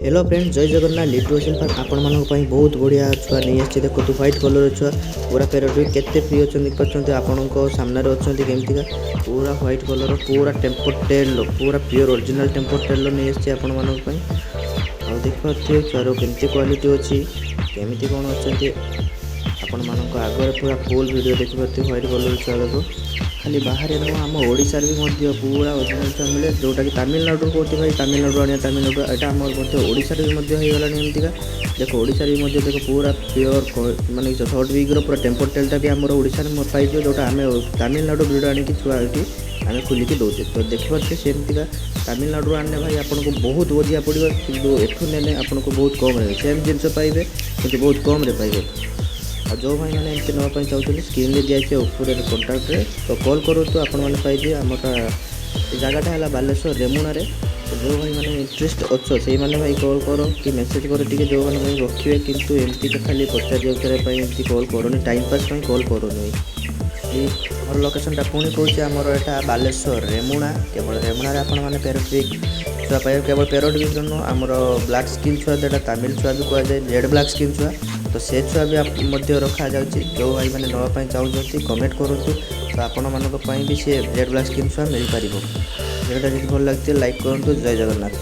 Hello friend, ଜୟ ଜଗନ୍ନାଥ। ଲିଟୁ ଅସଲ farm ଆପଣମାନଙ୍କ ପାଇଁ ବହୁତ ବଢ଼ିଆ ଛୁଆ ନେଇ ଆସିଛି। ଦେଖନ୍ତୁ, ହ୍ୱାଇଟ୍ କଲର୍ ଛୁଆ, ପୁରା ପ୍ୟାରେଟ୍ କେତେ ଫ୍ରି ଅଛନ୍ତି ଦେଖିପାରୁଛନ୍ତି। ଆପଣଙ୍କ ସାମ୍ନାରେ ଅଛନ୍ତି କେମିତିକା, ପୁରା ହ୍ୱାଇଟ୍ କଲର୍, ପୁରା ଟେମ୍ପର ଟେଲ୍ର, ପୁରା ପିଓର ଅରିଜିନାଲ୍ ଟେମ୍ପର ଟେଲ୍ର ନେଇ ଆସିଛି ଆପଣମାନଙ୍କ ପାଇଁ। ଆଉ ଦେଖିପାରୁଥିବେ ଛୁଆର କେମିତି କ୍ୱାଲିଟି ଅଛି, କେମିତି କ'ଣ ଅଛନ୍ତି। ଆପଣମାନଙ୍କ ଆଗରେ ପୁରା ଫୁଲ୍ ଭିଡ଼ିଓ ଦେଖିପାରୁଥିବେ। ହ୍ୱାଇଟ୍ କଲର୍ ଛୁଆ ଯାକ ଖାଲି ବାହାରେ ନୁହଁ, ଆମ ଓଡ଼ିଶାରେ ବି ମଧ୍ୟ ପୁରା ଅରିଜିନାଲ୍ ଛୁଆ ମିଳେ। ଯେଉଁଟାକି ତାମିଲନାଡ଼ୁରୁ କହୁଛି ଭାଇ, ତାମିଲନାଡ଼ୁ ଆଣିବା, ତାମିଲନାଡ଼ୁ, ଏଇଟା ଆମର ମଧ୍ୟ ଓଡ଼ିଶାରେ ବି ମଧ୍ୟ ହେଇଗଲାଣି ଏମିତିକା। ଦେଖ, ଓଡ଼ିଶାରେ ବି ମଧ୍ୟ ଦେଖ, ପୁରା ପିଓର ମାନେ ସର୍ଟ ବିକ୍ର ପୁରା ଟେମ୍ପର ଟେଲ୍ଟା ବି ଆମର ଓଡ଼ିଶାରେ ପାଇଯିବ, ଯେଉଁଟା ଆମେ ତାମିଲନାଡ଼ୁ ବ୍ରିଡ଼ ଆଣିକି ଛୁଆ ଏଠି ଆମେ ଖୋଲିକି ଦେଉଛେ। ତ ଦେଖିପାରୁଥିବେ, ସେମିତିକା ତାମିଲନାଡ଼ୁରୁ ଆଣିଲେ ଭାଇ ଆପଣଙ୍କୁ ବହୁତ ଅଧିକା ପଡ଼ିବ, କିନ୍ତୁ ଏଠୁ ନେଲେ ଆପଣଙ୍କୁ ବହୁତ କମ୍ରେ ସେମ୍ ଜିନିଷ ପାଇବେ, କିନ୍ତୁ ବହୁତ କମ୍ରେ ପାଇବେ। ଆଉ ଯେଉଁ ଭାଇମାନେ ଏମିତି ନେବା ପାଇଁ ଚାହୁଁଛନ୍ତି, ସ୍କ୍ରିନ୍ରେ ଦିଆଯାଇଛି ଉପରେ କଣ୍ଟାକ୍ଟରେ ତ କଲ୍ କରନ୍ତୁ, ଆପଣମାନେ ପାଇଯିବେ। ଆମର ଏ ଜାଗାଟା ହେଲା ବାଲେଶ୍ୱର ରେମୁଣାରେ। ତ ଯେଉଁ ଭାଇମାନେ ଇଣ୍ଟରେଷ୍ଟ ଅଛ, ସେଇମାନେ ଭାଇ କଲ୍ କର କି ମେସେଜ୍ କର ଟିକେ, ଯେଉଁମାନେ ଭାଇ ରଖିବେ। କିନ୍ତୁ ଏମିତି ଖାଲି ପଚାରିବା ଉଚାରିବା ପାଇଁ ଏମିତି କଲ୍ କରନି, ଟାଇମ୍ ପାସ୍ ପାଇଁ କଲ୍ କରନି ଭାଇ ପ୍ଲିଜ୍। ମୋର ଲୋକେସନ୍ଟା ପୁଣି କହୁଛି, ଆମର ଏଇଟା ବାଲେଶ୍ୱର ରେମୁଣା। କେବଳ ରେମୁଣାରେ ଆପଣମାନେ ପ୍ୟାରୋଟ୍ ବିକ୍ ଛୁଆ ପାଇବେ। କେବଳ ପ୍ୟାରୋଟ୍ ବିକ୍ ନୁହଁ, ଆମର ବ୍ଲାକ୍ ସ୍କିନ୍ ଛୁଆ, ଯେଉଁଟା ତାମିଲ ଛୁଆ ବି କୁହାଯାଏ, ଜେଡ୍ ବ୍ଲାକ୍ ସ୍କିନ୍ ଛୁଆ, ତ ସେ ଛୁଆ ବି ମଧ୍ୟ ରଖାଯାଉଛି। ଯେଉଁ ଭାଇମାନେ ନେବା ପାଇଁ ଚାହୁଁଛନ୍ତି, କମେଣ୍ଟ କରନ୍ତୁ, ତ ଆପଣମାନଙ୍କ ପାଇଁ ବି ସେ ଜେଡ୍ ବ୍ଲାକ୍ ସ୍କିନ୍ ଛୁଆ ମିଳିପାରିବ। ଭିଡ଼ିଓଟା ଯଦି ଭଲ ଲାଗିଥିବ, ଲାଇକ୍ କରନ୍ତୁ। ଜୟ ଜଗନ୍ନାଥ।